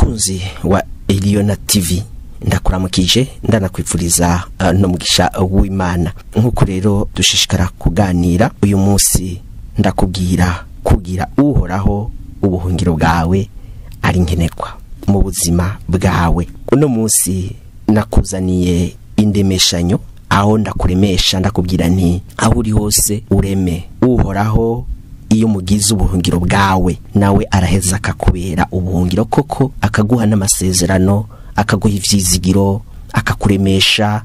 Mukunzi wa Eliona TV, ndakuramukije, ndanakwifuriza no mugisha w'Imana. Nkuko rero dushishikara kuganira uyu munsi, ndakubwira kugira Uhoraho ubuhungiro bwawe ari nkenerwa mu buzima bwawe. Uno munsi nakuzaniye indemeshanyo, aho ndakuremesha, ndakubwira nti aho uri hose ureme Uhoraho. Iyo mugize ubuhungiro bwawe, nawe araheza akakubera ubuhungiro koko, akaguha n'amasezerano, akaguha ivyizigiro, akakuremesha.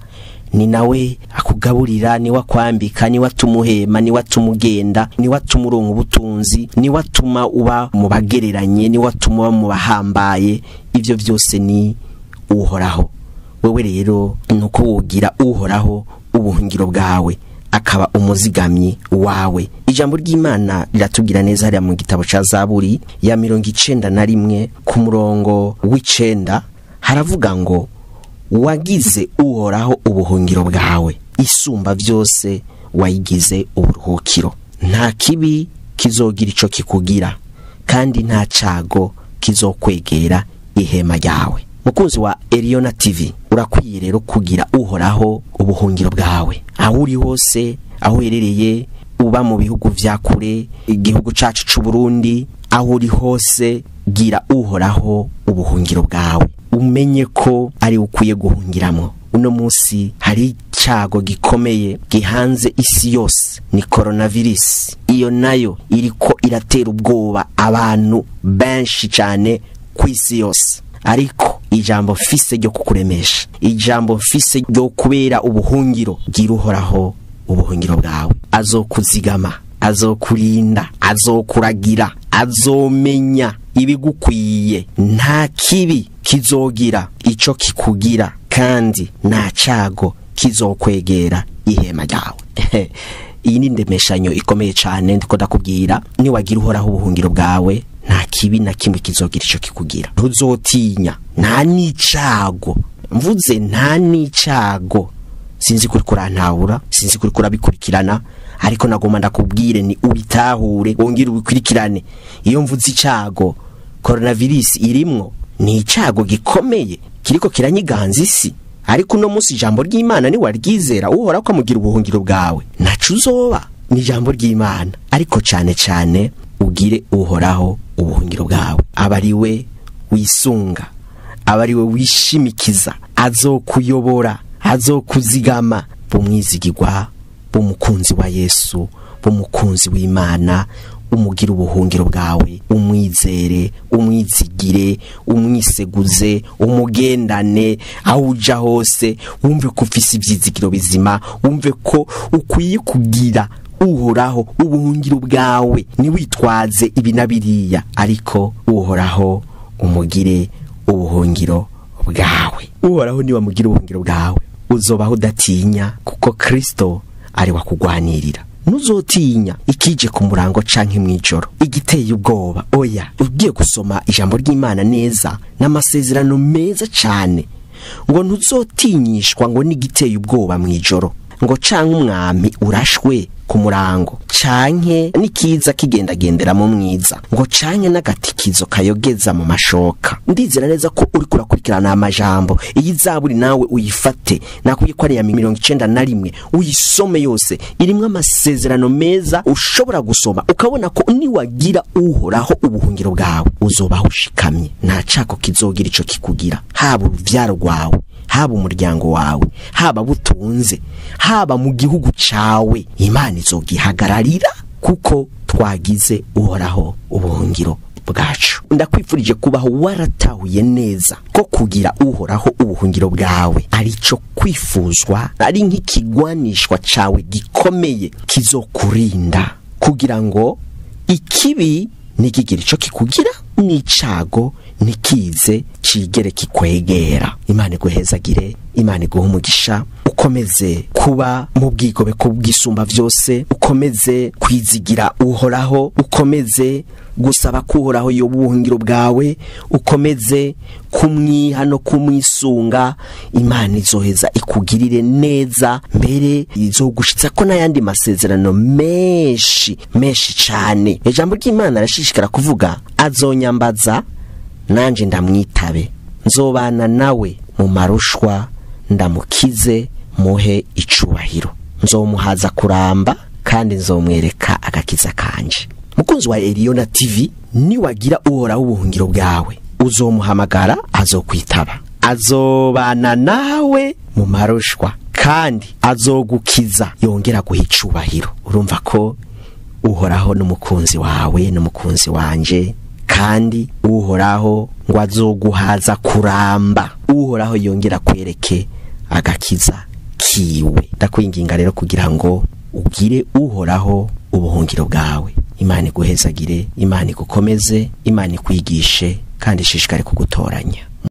Ni nawe akugaburira, ni wakwambika, ni watumuhema, ni watumugenda, ni watumuronka ubutunzi, ni watuma uba mu bagereranye, ni watuma uba mu bahambaye. Ivyo vyose ni Uhoraho. Wewe rero nuko wogira Uhoraho ubuhungiro bwawe, akaba umuzigamyi wawe. Ijambo ry'Imana riratubwira neza hariya mu gitabo ca Zaburi ya 91 ku murongo w'9, haravuga ngo wagize Uhoraho ubuhungiro bwawe, isumba vyose wayigize uburuhukiro. Nta kibi kizogira ico kikugira, kandi nta cago kizokwegera ihema ryawe. Mukunzi wa Eliona TV, urakwiye rero kugira Uhoraho ubuhungiro bwawe aho uri hose, aho uherereye, uba mu bihugu vya kure, igihugu cacu c'u Burundi, aho uri hose gira Uhoraho ubuhungiro bwawe, umenye ko ari ukwiye guhungiramo. Uno munsi hari icago gikomeye gihanze isi yose, ni coronavirus. Iyo nayo iriko iratera ubwoba abantu benshi cyane ku isi yose. Ariko ijambo mfise ryo kukuremesha, ijambo mfise ryo kubera ubuhungiro, gira Uhoraho ubuhungiro bwawe. Azokuzigama, azokurinda, azokuragira, azomenya ibigukwiye. Nta kibi kizogira ico kikugira, kandi nta cago kizokwegera ihema ryawe. Iyi ni indemeshanyo ikomeye cyane ndiko ndakubwira. Niwagira Uhoraho ubuhungiro bwawe, nta kibi na kimwe kizogira ico kikugira. Ntuzotinya nta n'icago. Mvuze nta n'icago, sinzi kuri kurantahura, sinzi kuri kurabikurikirana, ariko nagomba ndakubwire ni ubitahure, wongere ubikurikirane. Iyo mvuze icago, coronavirus irimwo, ni icago gikomeye kiriko kiranyiganza isi. Ariko uno munsi ijambo ry'Imana ni waryizera Uhoraho amugira ubuhungiro bwawe, ntaco uzoba. Ni ijambo ry'Imana, ariko cyane cyane ugire Uhoraho ubuhungiro bwawe, aba ari we wisunga, aba ari we wishimikiza, azokuyobora, azokuzigama. Bumwizigirwa, bumukunzi wa Yesu, bumukunzi w'Imana, umugira ubuhungiro bwawe, umwizere, umwizigire, umwiseguze, umugendane aho uja hose, wumve ko ufise ivyizigiro bizima, wumve ko ukwiye kugira Uhoraho ubuhungiro bwawe. Niwitwaze ibi na biriya, ariko Uhoraho umugire ubuhungiro bwawe. Uhoraho niwe amugira ubuhungiro bwawe, uzobaho udatinya, kuko Kristo ari wakugwanirira. Ntuzotinya ikije ku murango canke mwijoro, igiteye ubwoba. Oya, ugiye gusoma ijambo ry'Imana neza, n'amasezerano meza cane, ngo ntuzotinyishwa ngo n'igiteye ubwoba mwijoro, ngo canke umwami urashwe ku murango, canke nikiza kigendagendera mu mwiza, ngo canke n'agatikizo kayogeza mu mashoka. Ndizera neza ko uri kurakurikirana amajambo. Iyi zaburi nawe uyifate, nakuye ko ari ya 91, uyisome yose, irimwo amasezerano meza ushobora gusoma ukabona ko niwagira Uhoraho ubuhungiro bwawe, uzobaho ushikamye, nta cako kizogira ico kikugira, haba uruvyaro rwawe, haba umuryango wawe, haba butunze, haba mu gihugu cawe, Imana izogihagararira, kuko twagize Uhoraho ubuhungiro bwacu. Ndakwifurije kubaho waratahuye neza ko kugira Uhoraho ubuhungiro bwawe arico kwifuzwa, ari nk'ikigwanishwa cawe gikomeye kizokurinda, kugira ngo ikibi nikigira ico kikugira, n'icago nikize cigere kikwegera. Imana iguhezagire, Imana iguhe umugisha, ukomeze kuba mu bwigobeko bw'isumba vyose, ukomeze kwizigira Uhoraho, ukomeze gusaba ko Uhoraho yoba ubuhungiro bwawe, ukomeze kumwiha no kumwisunga. Imana izoheza ikugirire neza, mbere izogushitsa ko n'ayandi masezerano menshi menshi cane. Ijambo ry'Imana arashishikara kuvuga, azonyambaza Nanje ndamwitabe, nzobana nawe mu marushwa, ndamukize muhe icubahiro, nzomuhaza kuramba kandi nzomwereka agakiza kanje. Mukunzi wa Eliona TV, niwagira Uhoraho ubuhungiro bwawe, uzomuhamagara azokwitaba, azobana nawe mu marushwa kandi azogukiza yongera guha icubahiro. Urumva ko Uhoraho n'umukunzi wawe n'umukunzi wanje, kandi Uhoraho ngo azoguhaza kuramba. Uhoraho yongera kwereke agakiza kiwe. Ndakwinginga rero kugira ngo ugire Uhoraho ubuhungiro bwawe. Imana iguhezagire, Imana igukomeze, Imana ikwigishe kandi ishishikare kugutoranya.